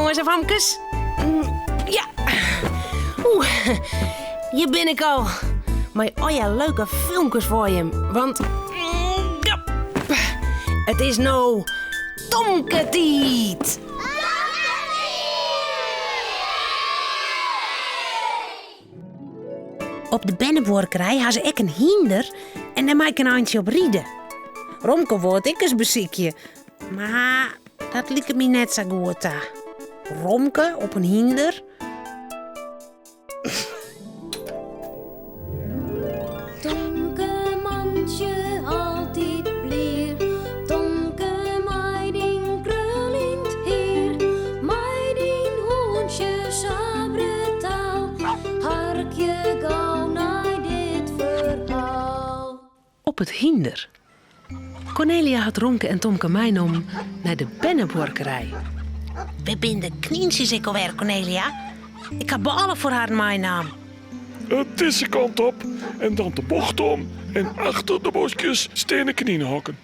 Jonges en famkes. Ja. Oeh, hjir bin ik al. Mei allegear leuke filmkes foar jim. Want ja, it is no Tomke-tiid. Op de bernebuorkerij ha se ek in hynder en dêr mei ik in eintsje op ride. Romke wol it ek ris besykje, mar dat liket my net sa goed ta. Romke op in hynder? Tomke mantsje altyd blier, Tomke mei dyn kruljend hier, mei dyn hûntsje sa brutaal, harkje gau nei dit ferhaal. Op it hynder. Kornelia hat Romke en Tomke meinommen nei de bernebuorkerij. Wêr binne de knyntsjes ek alwer, Kornelia? Ik ha bôle foar harren meinaam. Dizze kant op en dan de bocht om en achter de boskjes stean de kninehokken.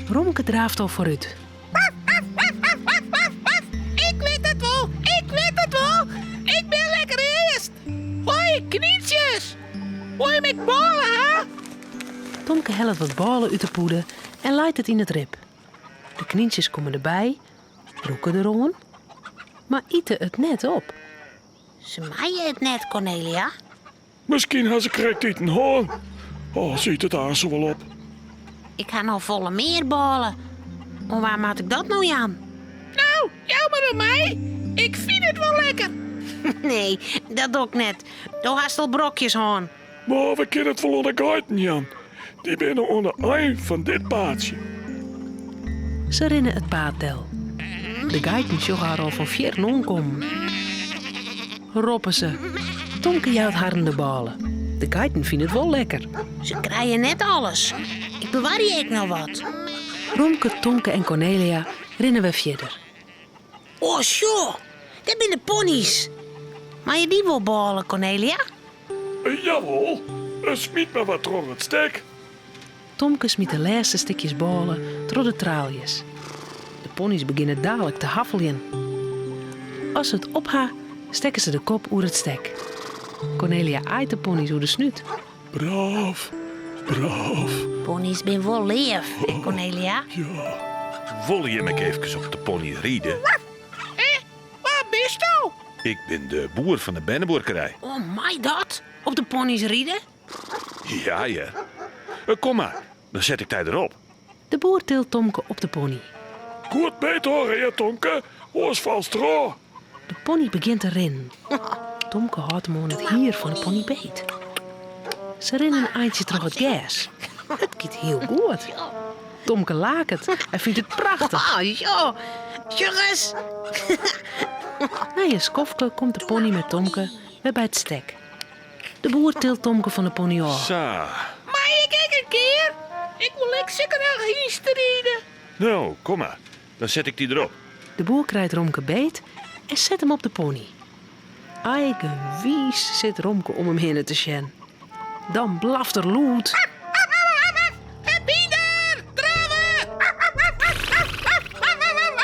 Romke draaft al foarút. Ik wit it wol, ik wit it wol. Ik bin lekker earst. Hoi, knyntsjes. Wolle jim ek bôle ha? Tomke hellet wat bôle út de pûde en leit it yn it rib. De knyntsjes komme derby, rûke deroan, mar ite it net op. Se meie it net, Kornelia. Miskien ha se krekt iten hân. Oh, se ite it aanst wol op. Ik ha noch folle mear bôle. Oan wa moat ik dat no jaan? No, jou mar oan my. Ik fyn it wol lekker. Nee, dat doch ik net. Do hast al brokjes hân. Mar we kinne it wol oan de geiten jaan. Dy binne oan de ein fan dit paadsje. Se rinne it paad del. De geiten sjogge har al fan fierren oankommen. Roppe se. Tomke jout harren de bôle. De geiten fine it wol lekker. Se krije net alles. Ik bewarje ek noch wat. Romke, Tomke en Kornelia rinne wer fierder. O, sjoch, dêr binne de ponnys. Meie dy wol bôle, Kornelia? Jawol, smyt mar wat troch it stek. Tomke smyt de lêste stikjes bôle troch de traaljes. De ponnys begjinne dalik te haffeljen. As se it op ha, stekke se de kop oer it stek. Kornelia aait de ponnys oer de snút. Braaf, braaf. Ponnys binne wol leaf, hè Kornelia? Ja. Wolle jim ek eefkes op de pony ride? Hé, wa bisto? Ik bin de boer fan de bernebuorkerij. Oh, mei dat? Op de ponnys ride? Ja, hear. Kom mar, dan set ik dy derop. De boer tilt Tomke op de pony. Goed beet hâlde, hear Tomke, oars falst derôf. De pony begjint te rinnen. Tomke hâldt him oan it hier fan de pony beet. Se rinne in eintsje troch it gers. It giet hiel goed. Tomke laket. Hy fynt it prachtich. Oh, jo, sjoch ris. Nei in skoftke komt de pony mei Tomke wer by it stek. De boer tilt Tomke fan de pony ôf. Sa. Mei ik ek in kear? Ik wol ek sa graach hynsteride. No, kom mar. Dan set ik dy derop. De boer krijt Romke beet en set him op de pony. Eigenwiis sit Romke om him hinne te sjen. Dan blaft er lûd.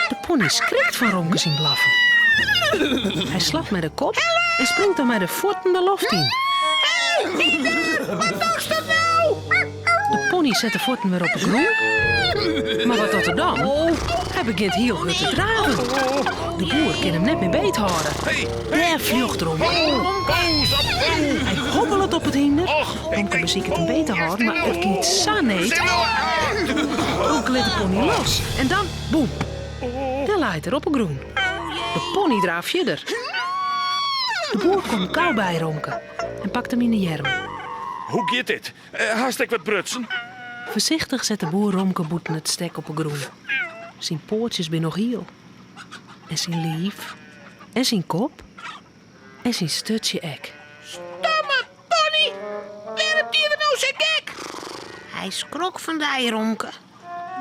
De pony skrikt fan Romke syn blaffen. Hy slacht mei de kop en springt dan mei de fuotten de loft yn. De pony set de fuotten wer op 'e grûn. Mar wat docht er dan? Hy begjint hiel hurd te draven. De boer kin him net mear beethâlde. Dêr fljocht Romke. Hy hobbelet op it hynder. Romke besiket him beet te hâlden, mar it giet sa need. Romke lit de pony los en dan, boem, dêr leit er op 'e grûn. De pony draaft fierder. De boer komt gau by Romke en pakt him yn 'e earm. Hoe giet dit? Hast ek wat brutsen? Foarsichtich set de boer Romke bûten it stek op 'e grûn. Syn poatsjes binne noch hiel. En syn liif. En syn kop. En syn sturtsje ek. Stomme pony! Wêrom die er no sa gek? Hy skrok fan dy, Romke.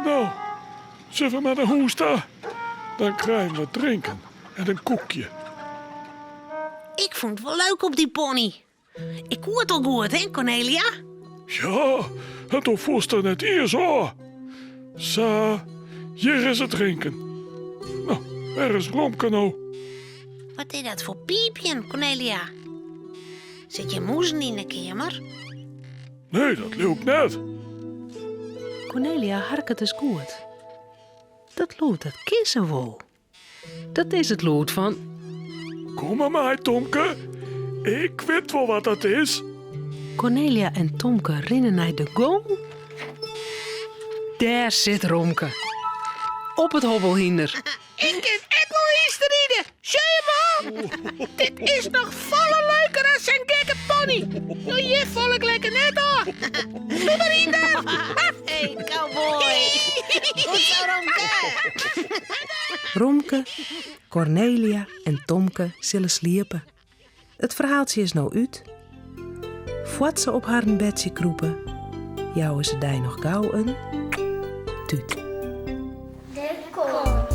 No, sille we mar nei hûs ta? Dan krije we wat drinken en in koekje. Ik fûn it wol leuk op dy pony. Ik koe it al goed, hè, Kornelia? Ja, en do foelst der net iens ôf. Sa, hjir is it drinken. No, wêr is Romke no? Wat is dat foar piipjen, Cornelia? Sit hjir mûzen yn de keamer? Nee, dat leau ik net. Cornelia harket ris goed. Dat lûd, dat kin se wol. Dat is it lûd fan. Kom mar mei, Tomke. Ik wit wol wat dat is. Cornelia en Tomke rinne nei de gong. Dêr sit Romke. Op it hobbelhynder. Ik kin ek wol hynsteride. Sjoch je wol? Dit is noch folle leuker as sa'n gekke pony. No hjir fal ik lekker net ôf. Doe mar yn dan. Hey, cowboy. Goed zo, Romke. Romke, Cornelia en Tomke sille sliepe. It ferhaaltsje is no út. Foar't se op harren bedsje krûpe, jouwe se dy noch gau in tút. De kont.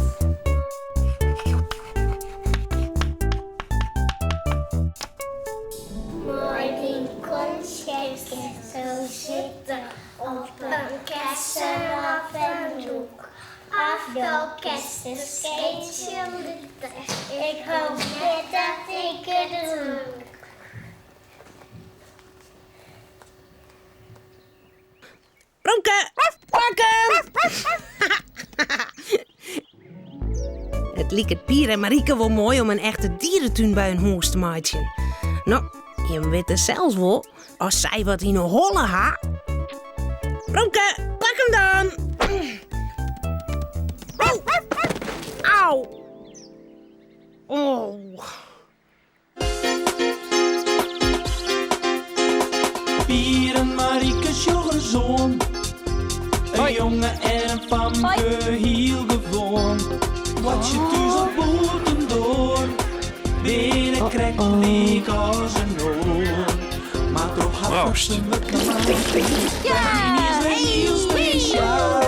Mei dyn kontsje kinsto sitte op in kessen of in doek. Of do kinst in skeetsje litte, ik hoop net dat ik it rûk. Romke, pak 'm! It liket Pier en Marieke wol moai om in echte dieretún by hun hûs te meitsjen. No, jim witte sels wol, as sy wat yn 'e holle ha. Romke, pak 'm dan! Au! Au! Oh. Pier en Marieke sjogge ris oan. In jonge en in famke, hiel gewoan. Boartsje thús of bûtendoar, binne krekt lyk as in oar. Mar troch har Proost. fratsen wurdt normaal. Is wer hiel spesjaal.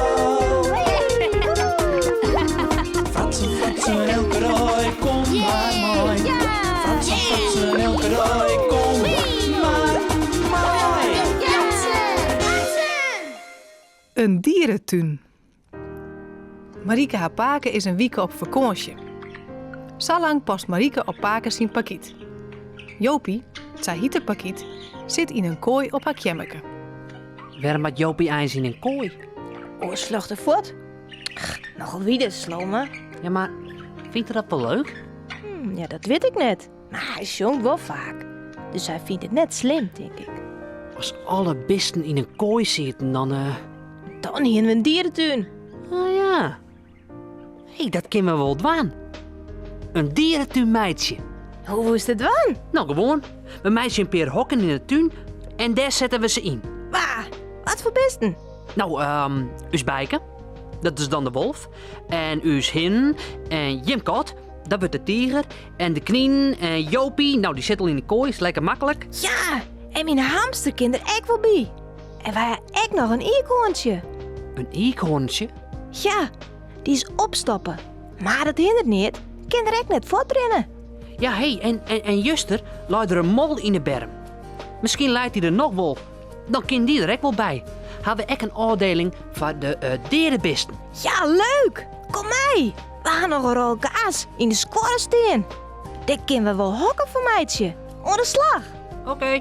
Fratsen, fratsen, elke dei, kom mar mei. Fratsen, fratsen, elke dei, kom mar mei. In dieretún. Marieke har pake is in wike op fakânsje. Salang past Marieke op pake syn parkyt. Jopie, sa hyt de parkyt, sit yn in koai op har keammerke. Wêrom moat Jopie eins yn in koai? Oars fljocht er fuort. Nochal wide slome. Ja, mar fynt er dat wol leuk? Hmm, ja, dat wit ik net. Mar hy sjongt wol faak. Dus hy fynt it net slim, tink ik. As alle bisten yn in koai sieten, dan. Uh... Dan hienen we in dieretún. Oh ja. Hé, dat kinne we wol dwaan. In dieretún meitsje. Hoe wolst it dwaan? No, gewoan. We meitsje in pear hokken yn de tún en dêr sette we se yn. Wa? Wat foar bisten? No, um, ús Bijke, dat is dan de wolf. En ús hin en jim kat, dat wurdt de tiger. En de kninen en Jopie, no dy sit al yn de koai, is lekker maklik. Ja, en myn hamster kin der ek wol by. En wy ha ek noch in iikhoarntsje. In iikhoarntsje? Ja, dy is opstoppe. Mar dat hindert neat, kin der ek net fuortrinne. Ja, hé, en, en, en juster lei der in mol yn 'e berm. Miskien leit dy der noch wol. Dan kin dy der ek wol by. Ha we ek in ôfdeling foar de uh, deade bisten. Ja, leuk! Kom mei! We ha noch in rol gaas yn de skuorre stean. Dêr kinne we wol hokken foar meitsje. Oan de slach! Oké.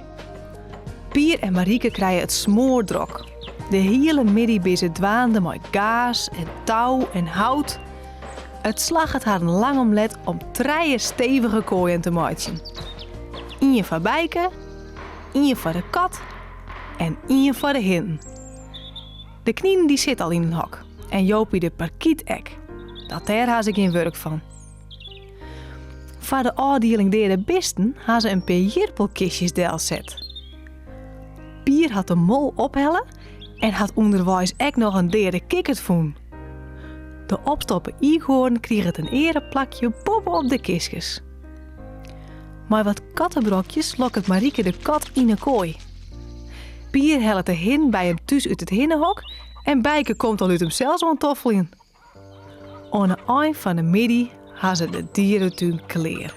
Pier en Marieke krije it smoardrok. De hiele middei binne se dwaande mei gaas en tou en hout. It slagget harren lang om let om trije stevige koaien te meitsjen. Ien foar Bijke, ien foar de kat en ien foar de hinnen. De kninen dy sit al yn in hok en Jopie de parkyt ek. Dat dêr ha se gjin wurk fan. Foar de ôfdieling deade bisten ha se in pear jirpelkistjes delset. Pier hat de mol ophelle en hat ûnderweis ek noch in deade kikkert fûn. De opstoppe iikhoarn kriget in eareplakje boppe-op de kistkes. Mei wat kattebrokjes lokket Marieke de kat yn 'e koai. Pier hellet de hin by him thús út it hinnehok en Bijke komt al út himsels oan toffeljen. Oan 'e ein fan 'e middei ha se de dieretún klear.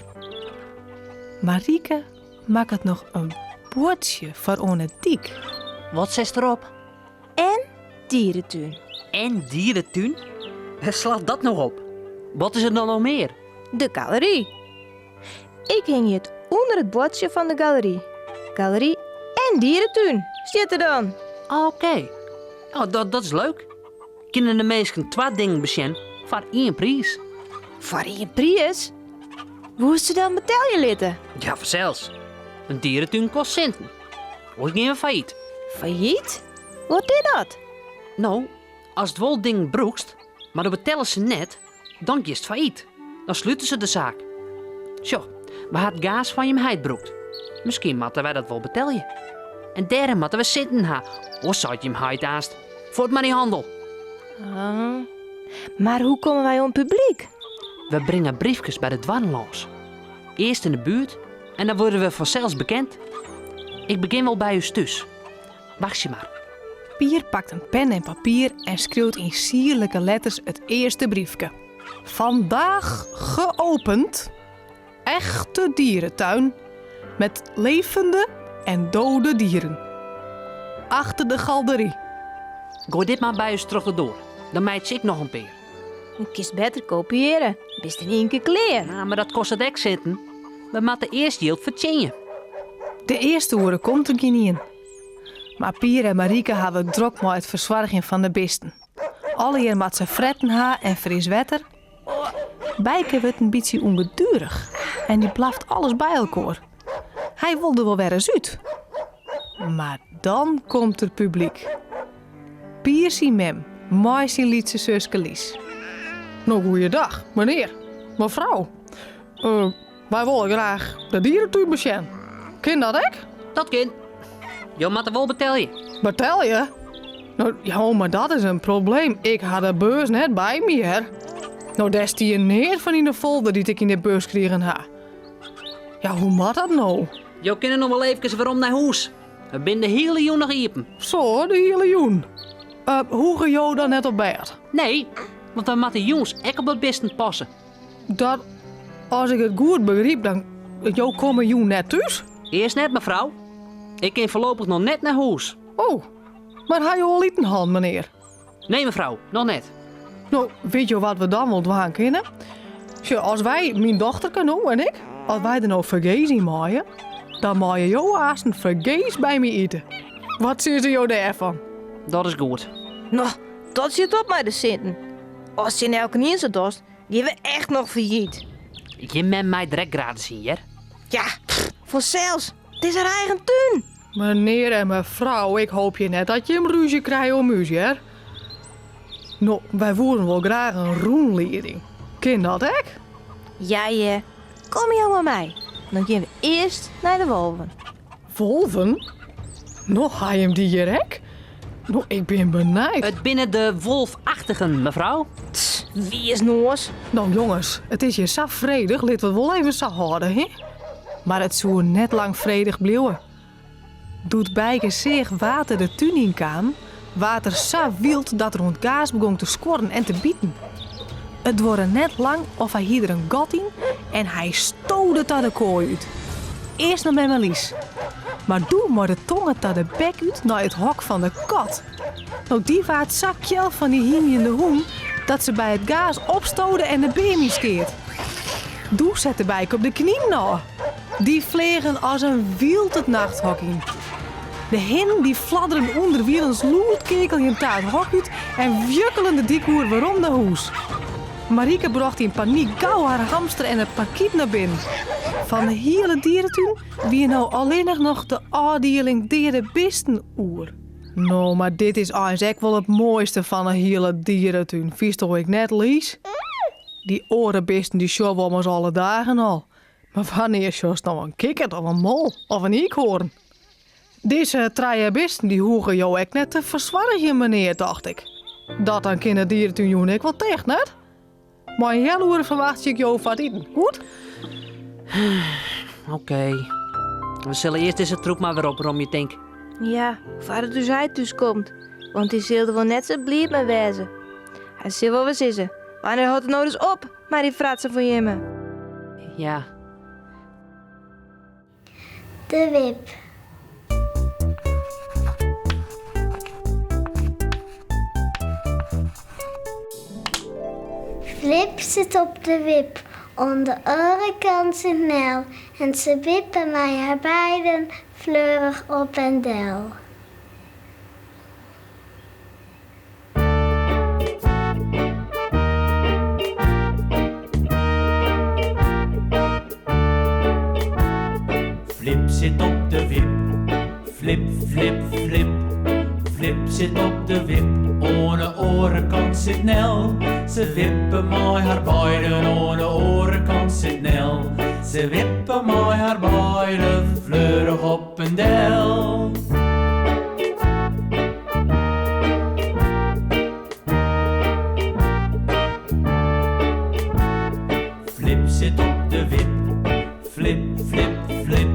Marieke makket noch in buordsje foar oan 'e dyk. Wat setst derop? En dieretún. En dieretún? Wêr slacht dat no op? Wat is der dan noch mear? De galery. Ik hingje it ûnder it buordsje fan de galery. Galery en dieretún stiet der dan. Oké. Oh, dat, dat is leuk. Kinne de minsken twa dingen besjen foar ien priis? Foar ien priis? Woest se dan betelje litte? Ja, fansels. In dieretún kost sinten. Oars gean we fallyt. Fallyt? Wat is dat? No, ast wol dingen brûkst, mar do betellest se net, dan giest fallyt. Dan slute se de saak. Sjoch, we ha it gaas fan jim heit brûkt. Miskien moatte wy dat wol betelje. En dêrom moatte we sinten ha, oars seit jim heit aanst, fuort mei dy hannel. Oh. Mar hoe komme wy oan publyk? We bringe briefkes by de doarren lâns. Earst yn de buert en dan wurde we fansels bekend. Ik begjin wol by ús thús. Wachtsje mar. Pier pakt in pen en papier en skriuwt yn sierlike letters it earste briefke. Vandaag geopend echte dierentuin met levende en dode dieren. Achter de galderie. Goai dit mar by ús troch de doar, dan meitsje ik noch in pear. Do kinst better kopieare, bist yn ien kear klear. Ja, mar dat kostet ek sinten. We moatte earst jild fertsjinje. De earste oere komt der gjinien. Mar Pier en Marike hawwe it drok mei it fersoargjen fan de bisten. Allegear moat se fretten ha en fris wetter. Bijke wurdt in bytsje ûngeduerich en dy blaft alles by elkoar. Hy wol der wol wer ris út. Mar dan komt der publyk. Pier syn mem mei syn lytse suske Lies. No goeiedag, menear, mefrou. Wy wolle graach de dieretún besjen. Kin dat ek? Dat kin. Jo moatte wol betelje. Betelje? No, jo, mar dat is in probleem. Ik ha de beurs net by my, hear. No, dêr stie neat fan yn de folder dy't ik yn de bus krigen ha. Ja, hoe moat dat no? Jo kinne noch wol eefkes werom nei hûs. We binne de hiele jûn noch iepen. Zo, de hiele jûn. Uh, hoege jo dan net op bêd? Nee, want we moatte jûns ek op de bisten passe. Dat, as ik it goed begryp, dan jo komme jûn net thús? Earst net, mefrou. Ik kin foarlopich noch net nei hûs. Oh, mar ha jo al iten hân, menear? Nee, mefrou, noch net. No, wit jo wat we dan wol dwaan kinne? Sjoch, as wy, myn dochterke no en ik, as wy der no fergees yn meie, dan meie jo aansten fergees by my ite. Wat sizze jo dêrfan? Dat is goed. No, dat sjit op mei de sinten. Ast tsjin elkenien sa dochst, gean we echt noch fallyt. Jim mem mei der ek gratis yn, hear. Ja, fansels. It is har eigen tún. Menear en mefrou, ik hoopje net dat jim rúzje krije om ús, hear. No, wy woenen wol graach in rûnlieding. Kin dat ek? Ja, hear. Kom jo mar mei. Dan gean we earst nei de wolven. Wolven? No, ha jim dy hjir ek? No, ik bin benijd. It binne de wolfachtigen, mefrou. Tss, wiisnoas. No jonges, it is hjir sa fredich, lit we it wol even sa hâlde, hè? Mar it soe net lang fredich bliuwe. Doe't Bijke seach wa't der de tún yn kaam, waard er sa wyld dat er oan it gaas begong te skuorren en te biten. It duorre net lang of hy hie der in gat yn en hy stode ta de koai út. Earst nei mem en Lies, mar doe mei de tonge ta de bek út nei it hok fan de kat. No dy waard sa kjel fan dy hymjende hûn dat se by it gaas opstode en de beam yn skeat. Doe sette Bijke op de kninen ôf. Dy fleagen as in wyld it nachthok yn. De hinnen dy fladderen ûnderwilens lûd keakeljend ta it hok út en wjukkelen de dyk oer werom nei hûs. Marike brocht yn panyk gau har hamster en de parkyt nei binnen. Fan de hiele dieretún wie no allinnich noch de ôfdieling deade bisten oer. No, mar dit is eins ek wol it moaiste fan 'e hiele dieretún, fynsto ek net, Lies? Dy oare bisten dy sjogge we ommers alle dagen al. Mar wannear sjochst no in kikkert of in mol of in iikhoarn? Dizze trije bisten dy hoege jo ek net te fersoargjen, menear, tocht ik. Dat dan kin de dieretún jûn ek wol ticht, net? Mei in healoere ferwachtsje ik jo foar it iten, goed? Oké. We sille earst dizze troep mar wer opromje, tink. Ja, foardat ús heit thús komt. Want dy sil der wol net sa bliid mei wêze. Hy sil wol wer sizze, wannear hâldt it no ris op mei dy fratsen fan jimme? Ja. De wip. Flip sit op de wip. Oan de oare kant sit Nel en se wippe mei har beiden fleurich op en del. Flip sit op de wip, flip, flip, flip. Flip sit op de wip, oan 'e oare kant sit Nel. Se wippe mei har beiden, oan 'e oare kant sit Nel. Se wippe mei har beiden, fleurich op en del. Flip sit op de wip, flip, flip, flip.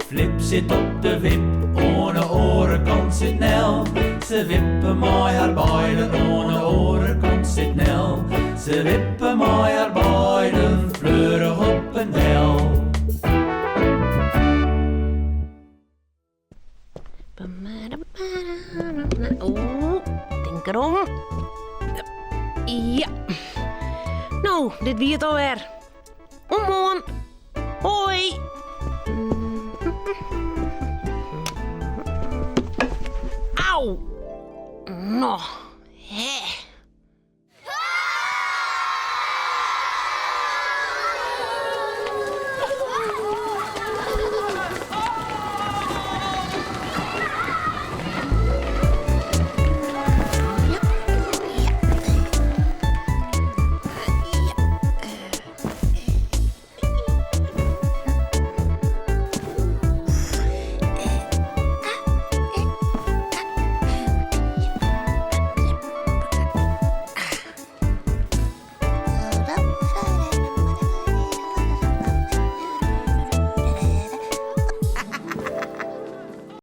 Flip sit op de wip, oan 'e oare kant sit Nel. Se wippe mei har beiden, oan 'e oare kant sit Nel. Se wippe mei har beiden, fleurich op en del. Oeh, tink derom. Ja. No, dit wie it alwer. Oant moarn. Hoi. Au. No, hè.